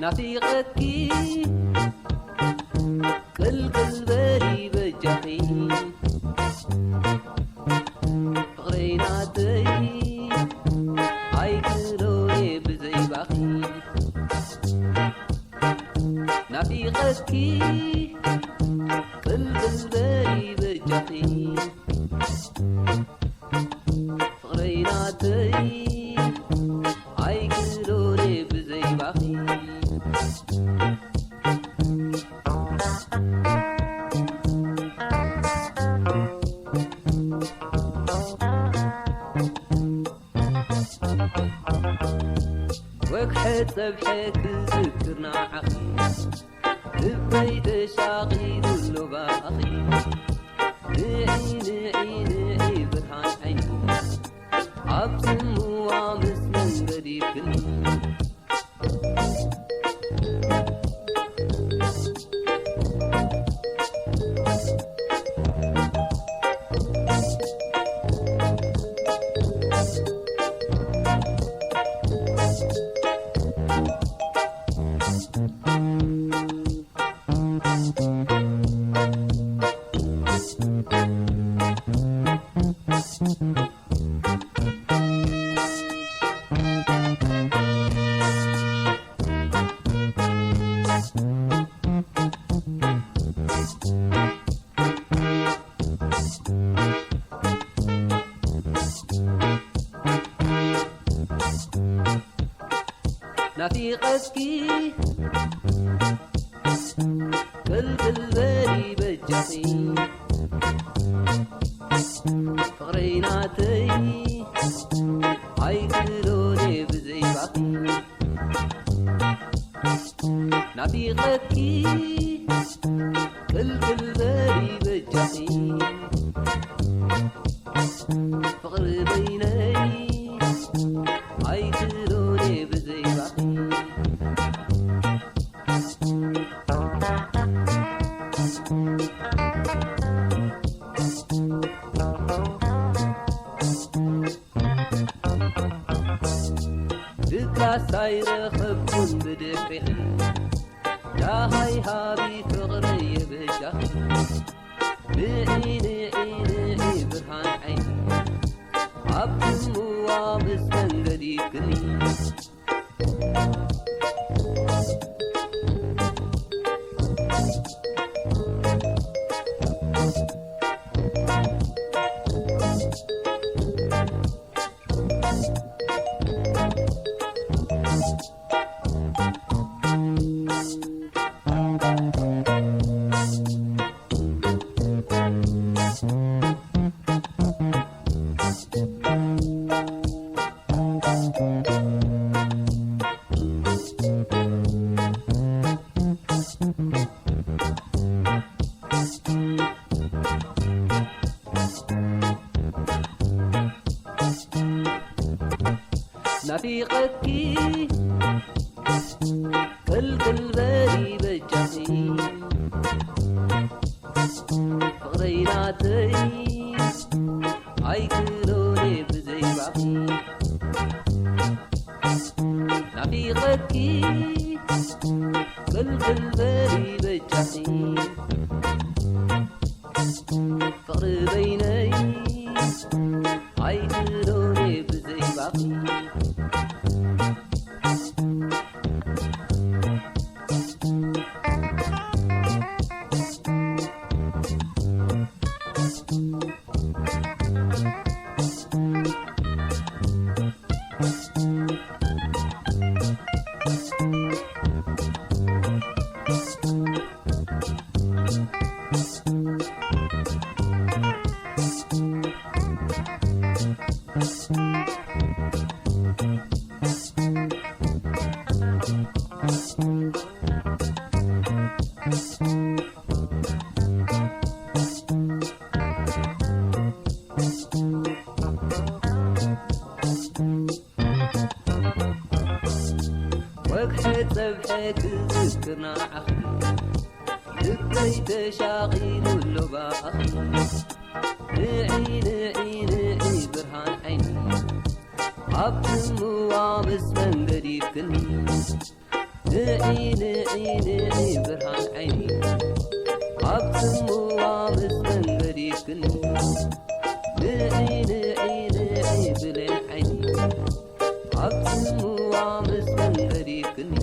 ናፊቐኪ ቅልቅል በሊ በጃኺ ፍቕረይ ናተይ ኣይክሎየ ብዘይባኺ ናፊቐኪ ቅልቅል በሊ በጃኺ ፍቕረይ ናተይ ኣይክሎየ ብዘይባኺ ወግሐ ጸብሐ ክዝክር ንዓኺ ልበይ ተሻቒሉ ኣሎ ባኺ ንዒ ንዒ ንዒ ብርሃን ዓይኒ ኣብ ጽምዋ ምስ መንገዲ ክኒ ናፊቐኪ ቅልቅል በሊ በጃኺ ፍቕረይ ናተይ ኣይክሎን ብዘይባኺ ናፊቐኪ ቅልቅል በሊ በጃኺ ፍቕሪ በይነይ ኣይክሎን ብዘይባኺ ድቃስ ኣይረኸብኩን ብድሕሪኺ ዳሃይ ሃቢ ፍቕረይ የበጃኺ ንዒ ንዒ ንዒ ብርሃን ዓይኒ ኣብ ጽምዋ ምስ መንገዲ ክኒ ናፊቐኪ ቅልቅል በሊ በጃኺ ፍቕረይ ናተይ ኣይክሎን ብዘይባኺ ናፊቐኪ ቅልቅል በሊ በጃኺ ፍቕሪ በይነይ ኣይክሎን ብዘይባኺ ወግሐ ጸብሐ ክዝክር ንዓኺ ልበይ ተሻቒሉ ኣሎ ብኣኺ ንዒ ንዒ ንዒ ብርሃን ዓይኒ ኣብ ጽምዋ ምስ መንገዲፍክኒ ንዒ ንዒ ንዒ ብርሃን ዓይኒ ኣብ ጽምዋ መስተንገዲፍክኒ። ንዒ ንዒ ንዒ ብሌን ዓይኒ ኣብ ጽምዋ መስተንገዲፍክኒ።